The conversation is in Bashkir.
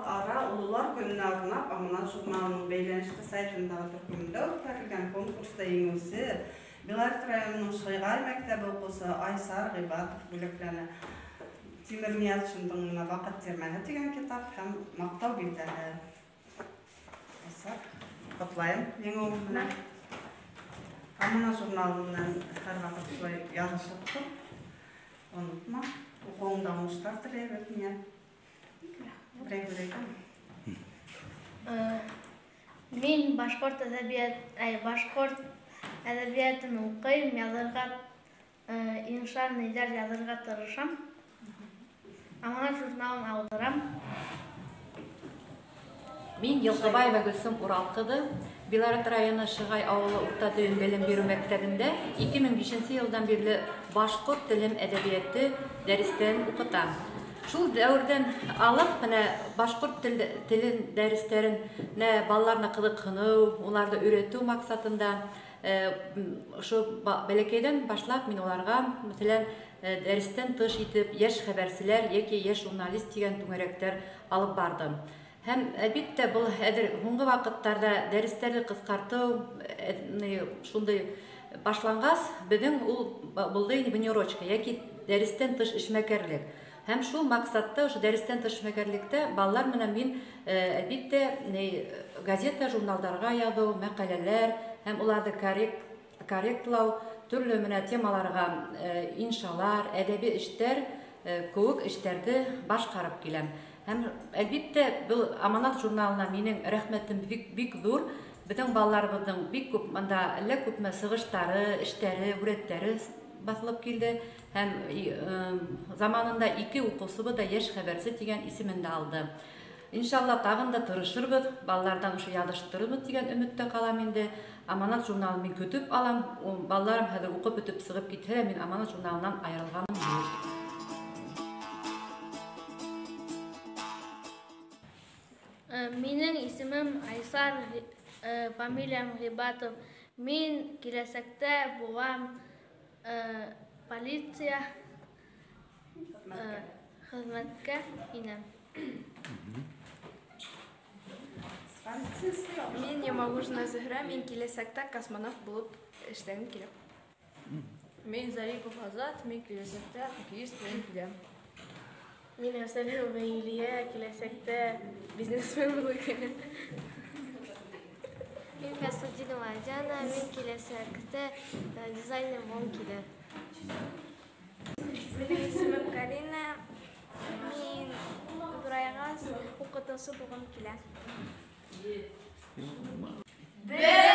Халыҡ-ара ололар көнөнә арнап Аманат журналының бәйләнешле сайтындағы төркөмөндә үткәрелгән конкурста еңеүсе Белорет районының Шыйғай мәктәбе уҡыусы Айсар Ғибатов бүләкләне. Тимер Ниязшиндың менә Ваҡыт тирмәһе тигән китап һәм маҡтау билдәһе. Айсар, ҡотлайым еңеүең менән. Аманат журналы менән һәр ваҡыт шулай яҙышып тор. Онотма, уҡыуыңда уңыштар теләйбеҙ һиңә. Берәй Мин башҡорт әҙәбиәтен уҡыйым, яҙырға, инша ниҙәр яҙырға тырышам. Аманат журналын алдырам. Мин Йылҡыбаева Гөлсөм Урал ҡыҙы, Белорет районы Шыгай ауылы урта дөйөм белем биреү мәктәбендә 2005 йылдан бирле башҡорт телем әҙәбиәте дәрестәрен уҡытам. Шул дәүерҙән алып, менә башҡорт телен дәрестәренә балаларына ҡыҙыҡһыныу, уларҙы өйрәтеү маҡсатында, ошо бәләкәйҙән башлап мин уларға, мәҫәлән, дәрестән тыш итеп, йәш хәбәрселәр йәки йәш журналист тигән түңәрәктәр алып барҙым. Һәм, әлбиттә, был хәҙер һуңғы ваҡыттарҙа дәрестәрҙе ҡыҫҡартыу, шундай башланғас, беҙҙең ул булды инде внеурочка, йәки дәрестән тыш эшмәкәрлек. Һәм шул маҡсатта, ошо дәрестән тыш эшмәкәрлектә балалар менән мин, әлбиттә, газета, журналдарға яҙыу, мәҡәләләр һәм уларҙы корректлау, төрлө менә темаларға, иншалар, әҙәби эштәр, кеүек эштәрҙе башҡарып киләм. Һәм, әлбиттә, был Аманат журналына минең рәхмәтем бик, бик ҙур. Беҙҙең балаларыбыҙҙың бик күп, мында әллә күпме сығыштары, эштәре, һүрәттәре баҫылып килде. Һәм, заманында ике уҡыусыбыҙ ҙа йәш хәбәрсе тигән исемен дә алды. Иншалла, тағын да тырышырбыҙ, балаларҙан ошо яҙыштырырбыҙ тигән өмөттә ҡалам инде. Аманат журналын мин көтөп алам. Ул балаларым хәҙер уҡып бөтөп сығып китһә лә, мин Аманат журналынан айырылғаным юҡ. Минең исемем Айсар, фамилиям Ғибатов. Мин киләсәктә булам, полиция, хеҙмәткә инәм. Мин Ямағужина Зөһрә, мин киләсәктә космонавт булып эшләгем килә. Мин Зарипов Азат, мин киләсәктә хоккеист булып киләм. Мин Әфсәләмова Юлия, киләсәктә бизнесмен булып киләм. Мин Фәсхетдинова Диана, мин киләсәктә дизайнер булып киләм. Минең исемем Карина, мин ҙурайғас уҡытыусы булғым килә. Бер